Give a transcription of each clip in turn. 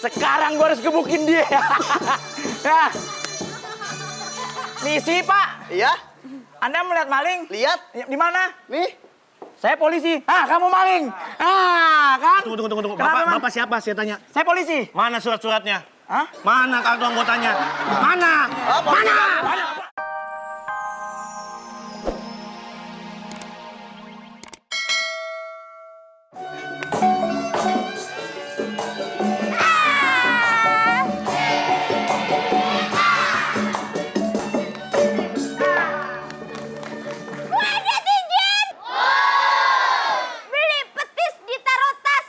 Sekarang gue harus gebukin dia. Ya. Misi, Pak. Iya? Anda melihat maling? Lihat. Di mana? Nih. Saya polisi. Kamu maling. Kan? Tunggu. Kenapa, Bapak siapa? Saya tanya. Saya polisi. Mana surat-suratnya? Hah? Mana kartu anggotanya? Mana? Mana? Beli petis ditaruh tas.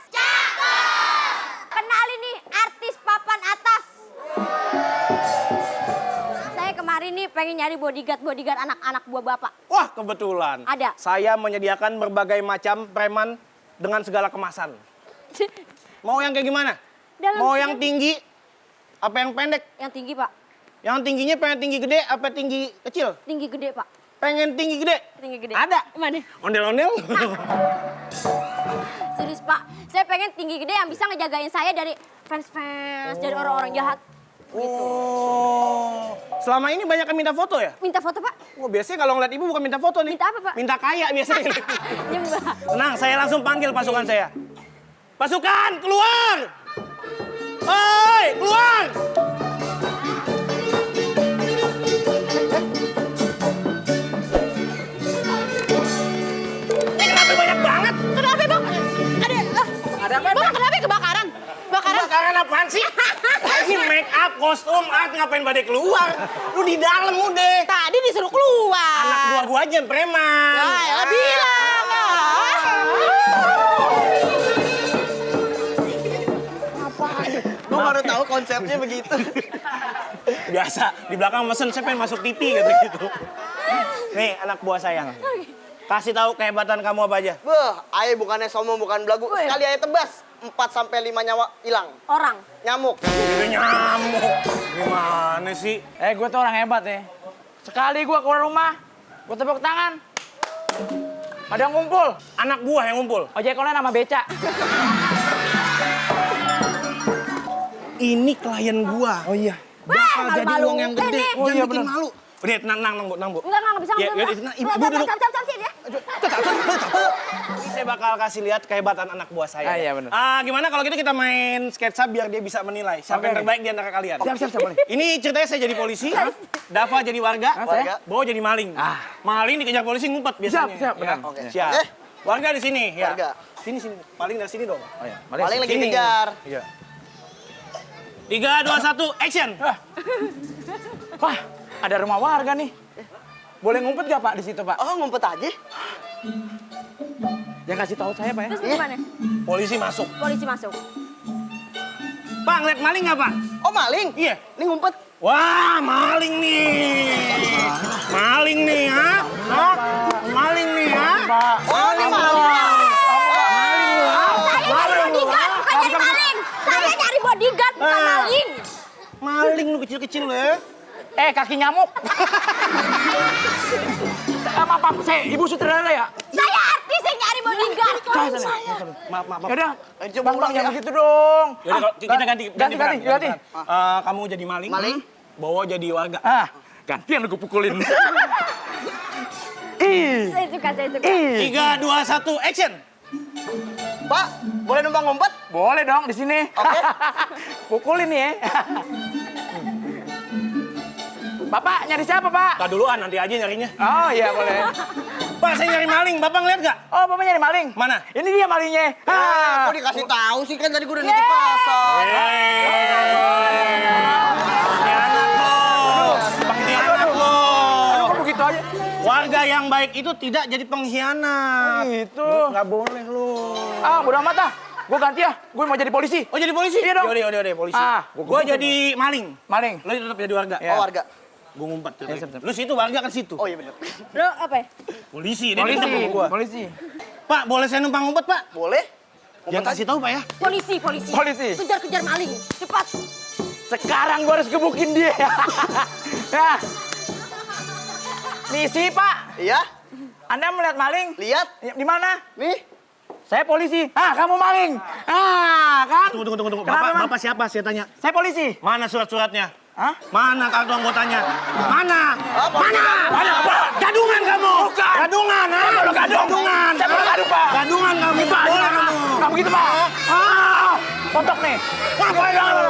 Kenalin nih artis papan atas. Saya kemarin nih pengen nyari bodyguard anak-anak buah bapak. Wah, kebetulan. Ada. Saya menyediakan berbagai macam preman dengan segala kemasan. Mau yang kayak gimana? Dalam Mau segala- yang tinggi? Apa yang pendek? Yang tinggi pak, Yang tingginya pengen tinggi gede apa tinggi kecil? tinggi gede pak, Pengen tinggi gede? tinggi gede. Ada. Mana? Ondel-ondel? Serius pak, saya pengen tinggi gede yang bisa ngejagain saya dari fans-fans, dari orang-orang jahat. Oh. Selama ini banyak yang minta foto ya? Minta foto pak? Oh, biasanya kalau ngeliat ibu bukan minta foto nih. Minta apa, Pak? Minta kaya biasanya. Nyembah. Tenang, saya langsung panggil pasukan saya. Pasukan, keluar! Hoi, keluar! Ini kenapa banyak banget? Kenapa bang? Ada apa? Bang, kenapa kebakaran? Bakaran? Bakaran apaan sih? Ini make up, kostum, art, ngapain pada keluar? Lu di dalam udah. Tadi disuruh keluar. Anak buah gua aja yang preman. Ya bilang. Gue baru tahu konsepnya begitu. Biasa, di belakang mesen saya pengen masuk TV gitu. Nih, anak buah sayang. Kasih tahu kehebatan kamu apa aja. Beuh, aye bukannya sombong bukan belagu. Sekali aye tebas, 4-5 nyawa hilang. Orang. Nyamuk. Itu nyamuk. Gimana sih? Gue tuh orang hebat ya. Sekali gue keluar rumah, gue tepuk tangan. Ada yang ngumpul. Anak buah yang ngumpul. Ojek online sama beca. Ini klien gua. Oh iya. Bakal Wah, jadi malu-malu. uang yang gede. Nih. Oh, Jangan iya, bikin bener. malu. Udah, tenang, Bu. Enggak bisa. Ya, enggak. tenang, Ibu Enggak, duduk. Cap ya. Ini saya bakal kasih lihat kehebatan anak buah saya. Iya, bener. Gimana kalau kita main sketsa biar dia bisa menilai siapa yang Oke. terbaik di antara kalian. Siap, boleh. Ini ceritanya saya jadi polisi, Dava jadi warga, Warga. Bo jadi maling. Maling dikejar polisi ngumpet biasanya. Siap, benar. Ya, Oke. Siap. Oke. Warga di sini, ya. Warga. Sini. Maling dari sini dong. Oh iya. Paling lagi Sini. kejar. Iya. 3, 2, 1, action. Wah, ada rumah warga nih. Boleh ngumpet gak Pak di situ Pak? Oh, ngumpet aja. Yang kasih tahu saya Pak ya. Terus gimana? Polisi masuk. Polisi masuk. Pak, ngeliat maling nggak, Pak? Oh, maling? Iya. Ini ngumpet. Wah, maling nih. Maling nih, ha? Hah? Maling nih, ha? Pak. Oh, ini maling. Saya nyari bodyguard, bukan nyari maling. Saya nyari bodyguard, bukan maling. Maling lu kecil-kecil lu ya. Kaki nyamuk. Maaf, saya ibu sutradara ya? Saya artis yang nyari bodyguard. Maaf. Yaudah, coba Bang, ulang jangan ya. gitu dong. Yaudah, kalau kita ganti peran. Ganti. Kamu jadi maling. Maling. Bowo jadi warga. Gantian gue pukulin. Ih. Saya suka. 3, 2, 1, action. Pak, boleh numpang ngumpet? Boleh dong di sini. Oke. Pukulin nih ya. Bapak nyari siapa Pak? Tak duluan, nanti aja nyarinya. Oh iya boleh. Pak, saya nyari maling. Bapak ngeliat nggak? Oh Bapak nyari maling? Mana? Ini dia malingnya. Kok dikasih tahu sih kan tadi gue udah nitip pasar. Pengkhianat lo. Pengkhianat lo. Aduh kok begitu aja? Warga yang baik itu tidak jadi pengkhianat. Gitu. Nggak boleh lu. Bodo amat ah. Gue ganti ya. Gue mau jadi polisi. Oh, jadi polisi? Iya dong. Yaudah, polisi. Gua Gue jadi maling. Maling. Lo tetap jadi warga. Ya. Oh, warga. Gue ngumpet. siap. Lu situ, warga kan situ. Oh, iya bener. Lo apa ya? Polisi, dia dendam sama gua. Polisi. Pak, boleh saya numpang ngumpet, Pak? Boleh? Jangan kasih tahu, Pak ya. Polisi. Polisi. Kejar maling. Cepat. Sekarang gue harus gebukin dia. Ya. Misi Pak. Iya? Anda melihat maling? Lihat. Di mana? Nih. Saya polisi. Ah, kamu maling. Ah, kan? Tunggu. Kenapa, Bang? Bapak siapa? Saya tanya. Saya polisi. Mana surat-suratnya? Hah? Mana kartu anggotanya? Mana? Mana? Mana, Pak? Gadungan kamu! Bukan. Gadungan, ha? Saya belum gadung. Gadungan. Saya belum gadung, Pak. Gadungan kamu. Pak, Boleh jangan, Pak. kamu. Nggak begitu, Pak. Ah, kontok nih. Ngapain kamu?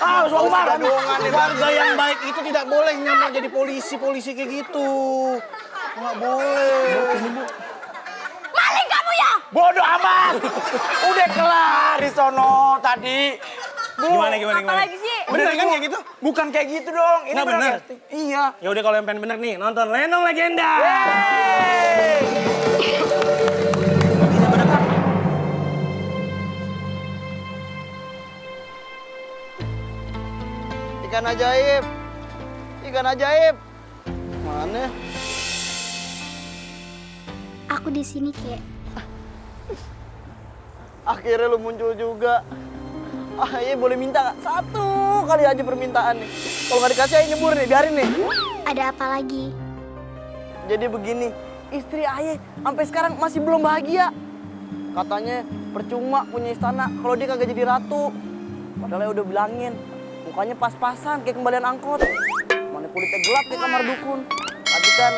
Ah, Pak Umar. Warga yang baik itu tidak boleh nyamar jadi polisi kayak gitu. Nggak boleh. Maling kamu ya? Bodoh amat. Udah kelar di sono tadi. Bu, Gimana? Apa lagi sih? Bener kan Bu. kayak gitu? Bukan kayak gitu dong. Ini Nggak bener? casting. Iya. Ya udah kalau yang pengen bener nih, nonton Lenong Legenda. Ikan ajaib. Ikan ajaib. Mana? Aku di sini, Kek. Akhirnya lu muncul juga. Ah, iya boleh minta nggak? Satu kali aja permintaan nih. Kalau nggak dikasih aja nyebur nih, biarin nih. Ada apa lagi? Jadi begini, istri Aye sampai sekarang masih belum bahagia. Katanya percuma punya istana kalau dia kagak jadi ratu. Padahal ya udah bilangin, mukanya pas-pasan kayak kembalian angkot. Mana kulitnya gelap kayak kamar dukun. Tapi kan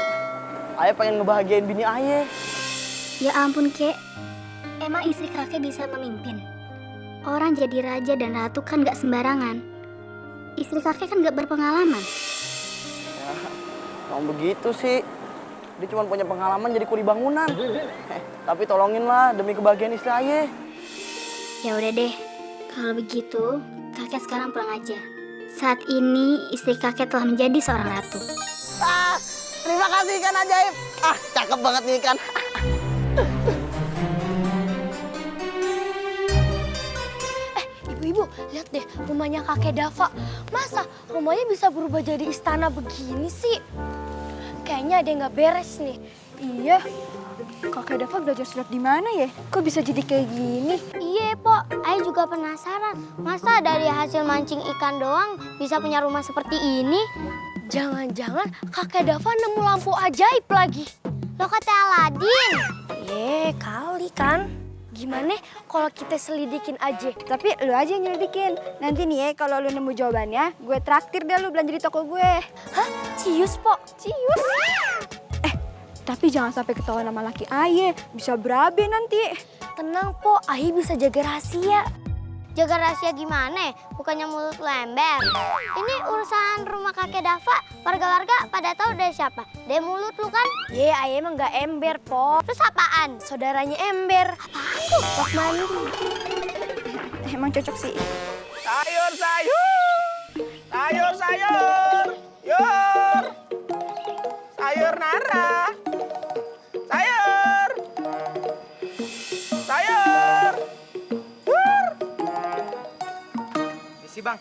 Aye pengen ngebahagiain bini Aye. Ya ampun, Kek. Emang istri kakek bisa memimpin? Orang jadi raja dan ratu kan gak sembarangan. Istri kakek kan gak berpengalaman. Emang begitu sih. Dia cuma punya pengalaman jadi kuli bangunan. Tapi tolonginlah demi kebahagiaan istri Aye. Ya udah deh. Kalau begitu, kakek sekarang pulang aja. Saat ini istri kakek telah menjadi seorang ratu. Ah, terima kasih ikan ajaib. Ah, cakep banget nih ikan. Ibu-ibu, lihat deh rumahnya kakek Dava. Masa rumahnya bisa berubah jadi istana begini sih? Kayaknya ada yang nggak beres nih. Iya, kakek Dava belajar silat di mana ya? Kok bisa jadi kayak gini? Iya, Pok. Ayah juga penasaran. Masa dari hasil mancing ikan doang bisa punya rumah seperti ini? Jangan-jangan kakek Dava nemu lampu ajaib lagi. Lo kata Aladin. Kali kan. Gimana kalau kita selidikin aja? Tapi lu aja yang nyelidikin. Nanti nih ya, kalau lu nemu jawabannya, gue traktir deh lu belanja di toko gue. Hah? Cius, Pok? Cius. Tapi jangan sampai ketahuan sama laki Aye. Bisa berabe nanti. Tenang, Pok. Ahi bisa jaga rahasia. Jaga rahasia gimana? Bukannya mulut lember. Ini urusan rumah kakek Dava. Warga-warga pada tahu dari siapa? Dari mulut lu kan? Ahi emang nggak ember, Pok. Terus apaan? Saudaranya ember. Apaan tuh? Pok mandi. Emang cocok sih. Sayur. Yur. Sayur nara. Sayur. Isi bang.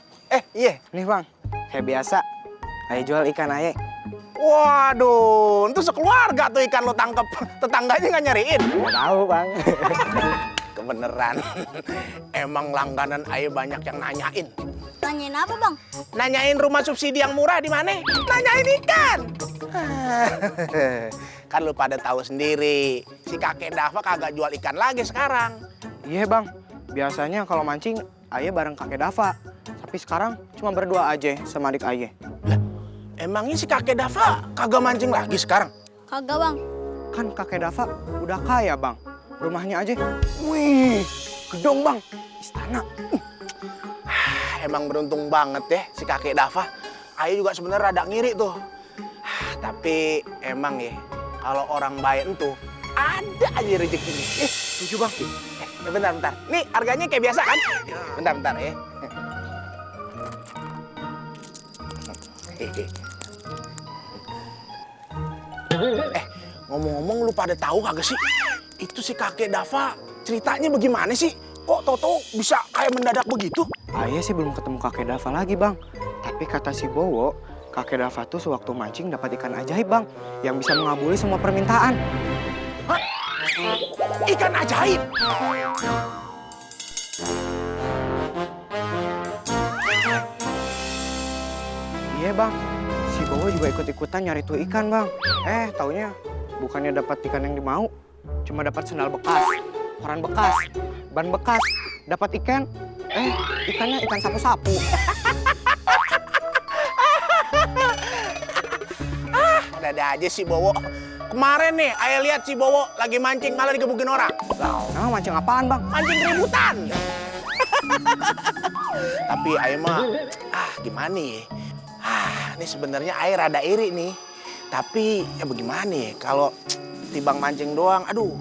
Iya, nih bang. Kayak biasa. Ayo jual ikan aye. Waduh, itu sekeluarga tuh ikan lo tangkep. Tetangganya nggak nyariin. Nggak tahu bang. Kebeneran. Emang langganan Aye banyak yang nanyain. Tanyain apa bang? Nanyain rumah subsidi yang murah di mana? Nanyain ikan. Kan lu pada tahu sendiri, si kakek Dava kagak jual ikan lagi sekarang. Iya bang. Biasanya kalau mancing aye bareng kakek Dava. Tapi sekarang cuma berdua aja sama adik aye. Lah, emangnya si kakek Dava kagak mancing lagi sekarang? Kagak bang. Kan kakek Dava udah kaya bang. Rumahnya aja. Wih, gedong bang. Istana. Emang beruntung banget deh si kakek Dava. Aye juga sebenarnya rada ngiri tuh. Tapi emang ya, kalau orang baik itu ada aja rezekinya. Setuju bang. Bentar. Nih harganya kayak biasa kan? Bentar ya. Ngomong-ngomong lu pada tahu kagak sih? Itu si kakek Dava ceritanya bagaimana sih? Kok Toto bisa kayak mendadak begitu? Aye sih belum ketemu kakek Dava lagi bang. Tapi kata si Bowo, kakek Dava tuh sewaktu mancing dapat ikan ajaib bang. Yang bisa mengabuli semua permintaan. Hah? Ikan ajaib? Iya bang. Si Bowo juga ikut-ikutan nyari tuh ikan bang. Taunya bukannya dapat ikan yang dimau, cuma dapat sendal bekas. koran bekas, ban bekas, dapat ikan, ikannya ikan sapu-sapu. Ada aja si Bowo. Kemarin nih, ayah lihat si Bowo lagi mancing malah digebukin orang. Lah, emang mancing apaan bang? Mancing keributan. Tapi ayah mah, gimana ya? Ini sebenarnya ayah rada iri nih. Tapi ya bagaimana ya? Kalau tibang mancing doang, aduh,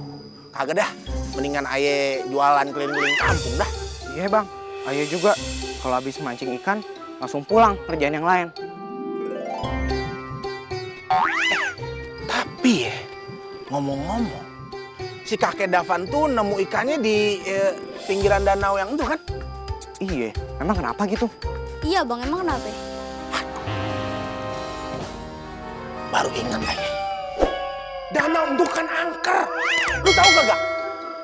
kagak dah. Mendingan ayah jualan keliling-keliling kampung dah. Iya bang, ayah juga kalau habis mancing ikan langsung pulang kerjaan yang lain. Tapi ya, ngomong-ngomong, si kakek Davan tuh nemu ikannya di pinggiran danau yang itu kan? Iya, emang kenapa gitu? Iya bang, emang kenapa? Baru ingat ayah. Danau itu kan angker. Lu tahu kagak?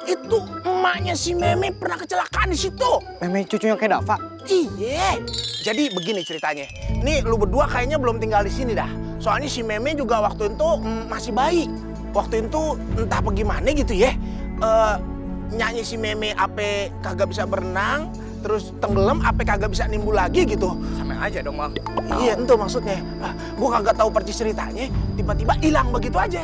Itu emaknya si Meme pernah kecelakaan di situ. Meme cucunya kayak Dava? Iya. Jadi begini ceritanya. Nih lu berdua kayaknya belum tinggal di sini dah. Soalnya si Meme juga waktu itu masih bayi. Waktu itu entah bagaimana gitu ya. Nyanyi si Meme ape kagak bisa berenang, terus tenggelam ape kagak bisa nimbul lagi gitu. Sama aja dong bang. Iya, itu maksudnya. Gua kagak tahu persis ceritanya, tiba-tiba hilang begitu aja.